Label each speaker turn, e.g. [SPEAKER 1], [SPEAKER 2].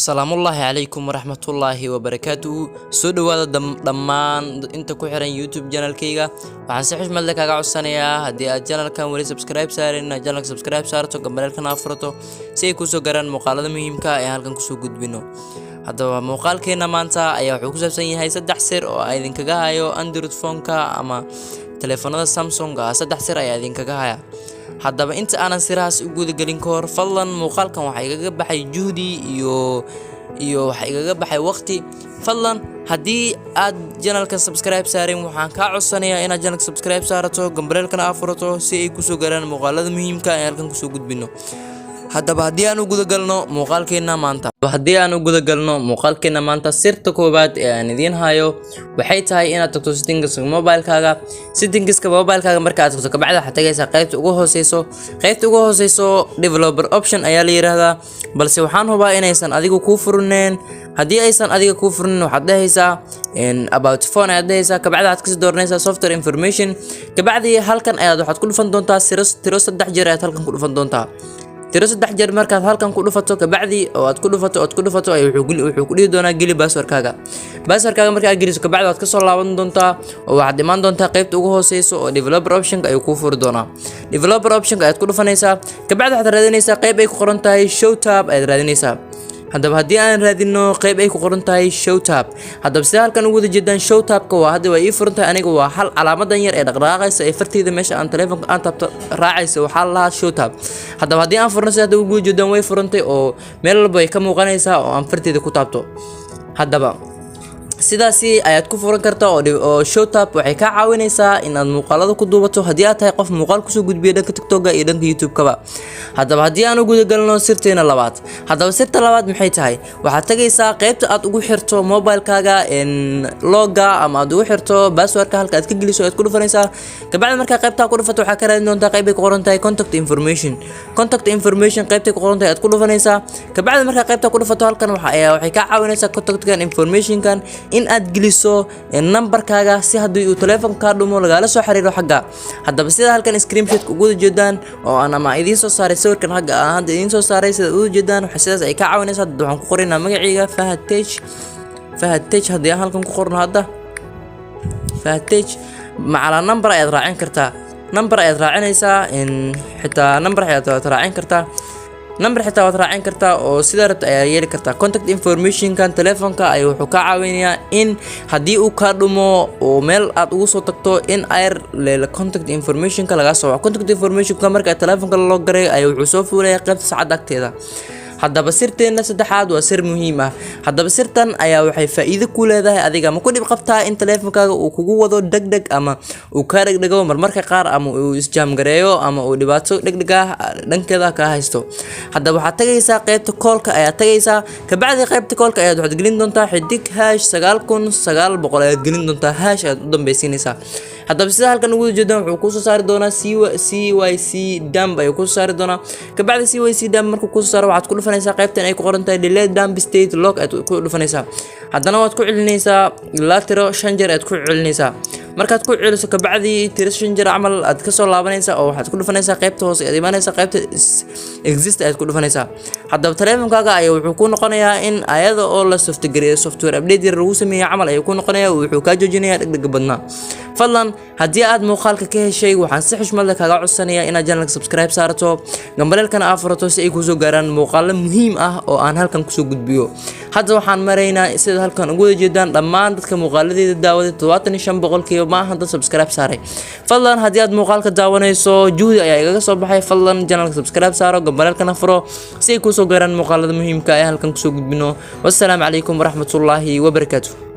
[SPEAKER 1] Salaamullaahi calaykum waraxmatullaahi wabarakaatuhu. Soo dhowaada dhammaan inta ku xiran YouTube channelkayga. Waxaan si xushmad leh kaaga codsanayaa, haddii aad channelkan weli subscribe saarin, inaad channelka subscribe saarto, gambaleelkana furato, si ay kusoo gaaraan muuqaalada muhiimka ah ee halkan kusoo gudbino. Haddaba, muuqaalkeena maanta ayaa wuxuu ku saabsan yahay saddex sir oo aan idinkaga hayo Android phone-ka ama taleefanada Samsung ah. Saddex sir ayaa idinkaga haya. Haddaba, inta aanan sirahaas u gudagelin ka hor, fadlan, muuqaalkan waxaa igaga baxay juhdi iyo waxaa igaga baxay waqti. Fadlan, haddii aad channelka subscribe saarin, waxaan kaa codsanayaa inaad channelka subscribe saarato, gambaleelkana aad furato, si ay kusoo gaaraan muuqaalada muhiimka ah ee halkan kusoo gudbino. Haddaba, haddii aan u gudagalno muuqaalkeena maanta, sirta koowaad ee aan idiin hayo waxay tahay inaad tagto settingska mobilekaaga. Settingska mobilekaaga marka aad tagto, kabacdi waxaad tagaysaa qaybta ugu hooseyso. Qaybta ugu hooseyso developer option ayaa la yiraahdaa, balse waxaan hubaa inaysan adigu kuu furneen. Haddii aysan adiga kuu furnin, waxaad dhehaysaa about phone ayaad dhehaysaa. Kabacdi waxaad kasii dooranaysaa software information. Kabacdi halkan ayaad waxaad ku dhufan doontaa tiro saddex jeer ayaad halkan ku dhufan doontaa. Tiro saddex jeer markaad halkan ku dhufato, kabacdi oo aad ku dhufato, ood ku dhufato, ay wuxuu ku dhihi doonaa geli passwordkaaga. Passwordkaaga marka aad geliso, kabacdi waad kasoo laaban doontaa oo waxaad imaan doontaa qaybta ugu hooseyso oo developer optionka ayuu kuu furi doonaa. Developer optionka ayaad ku dhufanaysaa. Kabacdi waxaad raadinaysaa qayb ay ku qoran tahay show tab ayaad raadinaysaa. Haddaba, haddii aan raadino qayb ay ku qoran tahay show tab, haddaba sida halkan ugu wada jeedaan, show tabka waa hadda waa ii furan tahay aniga. Waa hal calaamadan yar ee dhaqdhaqaaqaysa ee farteyda meesha aan taleefonka aan taabto raacaysa, waxaa la lahaa show tab. Haddaba, haddii aan furno, sida hadda ugu jeedaan, way furantay oo meel walba ay ka muuqanaysaa oo aan farteyda ku taabto. Haddaba, sidaasi ayaad ku furan kartaa oo show tab waxay kaa caawinaysaa in aad muuqaalada ku duubato, haddii aad tahay qof muuqaal kusoo gudbiya dhanka TikToka iyo dhanka YouTube-kaba. Haddaba, haddii aan u gudagalno sirteena labaad. Haddaba, sirta labaad maxay tahay? Waxaad tagaysaa qaybta aad ugu xirto mobilekaaga lock-ga ama aad ugu xirto passwordka. Halka aad ka geliso ayaad ku dhufanaysaa. Kabacdi markaa qaybtaa ku dhufato, waxaa ka raadin doontaa qayb ay ku qoran tahay contact information. Contact information qaybtay ku qoran tahay aad ku dhufanaysaa. Kabacdi markaa qaybtaa ku dhufato, halkan waxa ayaa waxay kaa caawinaysaa contactkan informationkan in aad geliso nambarkaaga, si haddii uu telefoonka kaa dhumo lagaala soo xiriiro xagga. Haddaba, sida halkan screenshot ugu wada jeedaan oo aan ama idiin soo saaray, sawirkan xagga aan hadda idiin soo saaray, sida ugu jeedaan, waxa sidaas ay kaa caawinaysaa. Hadda waxaan ku qoraynaa magacayga, Fahad Tech. Fahad Tech haddii aan halkan ku qorno hadda, Fahad Tech, macalaa number ayaad raacin kartaa. Number ayaad raacinaysaa in xitaa number ayaad raacin kartaa, number xitaa waad raacin kartaa oo sidaa rabta ayaa yeeli kartaa. Contact informationkan telefoonka ay wuxuu kaa caawinayaa in haddii uu kaa dhumo oo meel aad ugu soo tagto, in ayr contact informationka lagaa soo waco. Contact informationka marka telefoonka loo garay ay wuxuu soo fuulayaa qaybta saacadda agteeda. Haddaba, sirteena saddexaad waa sir muhiim ah. Haddaba, sirtan ayaa waxay faa'iido ku leedahay adiga. Ma ku dhib qabtaa in taleefankaaga uu kugu wado dhegdheg ama uu kaa dhegdhego marmarka qaar, ama uu isjaamgareeyo, ama uu dhibaato dhegdheg ah dhankeeda kaa haysto? Haddaba, waxaad tagaysaa qaybta call-ka ayaad tagaysaa. Kabacdi qaybta call-ka ayaad waxaad gelin doontaa *#9900 ayaad gelin doontaa, hash ayaad u dambeysiinaysaa. Haddaba, sida halkan ugu jeedaan, wuxuu kusoo saari doonaa CYC dump ayuu kusoo saari doonaa. Kabacdi CYC dump markuu kusoo saaro, waxaad ku dhufanaysaa qaybtan ay ku qoran tahay delete dump state lock ayaad ku dhufanaysaa. Haddana waad ku celinaysaa ilaa tiro shan jeer ayaad ku celinaysaa. Markaad ku celiso, kabacdi tiro shan jeer camal aad kasoo laabanaysaa oo waxaad ku dhufanaysaa qaybta hoose ayaad imaanaysaa, qaybta exit ayaad ku dhufanaysaa. Haddaba, taleefankaaga ayaa wuxuu ku noqonayaa in ayada oo la softgareeyo, software update yar lagu sameeyey camal ayuu ku noqonayaa. Wuxuu kaa joojinayaa dhegdhega badnaa. Fadlan, haddii aad muuqaalka ka heshay, waxaan si xushmad leh kaaga codsanayaa inaad channelka subscribe saarato, gambaleelkana aad furato, si ay kusoo gaaraan muuqaalo muhiim ah oo aan halkan kusoo gudbiyo. Hadda waxaan maraynaa, sida halkan ugu wada jeedaan, dhammaan dadka muuqaaladeeda daawaday 75% ma ahan dad subscribe saaray. Fadlan, haddii aad muuqaalka daawanayso, juhdi ayaa igaga soo baxay. Fadlan, channelka subscribe saaro, gambaleelkana furo, si ay kusoo gaaraan muuqaalada muhiimka ee halkan kusoo gudbino. Wassalaamu calaykum waraxmatullaahi wabarakaatu.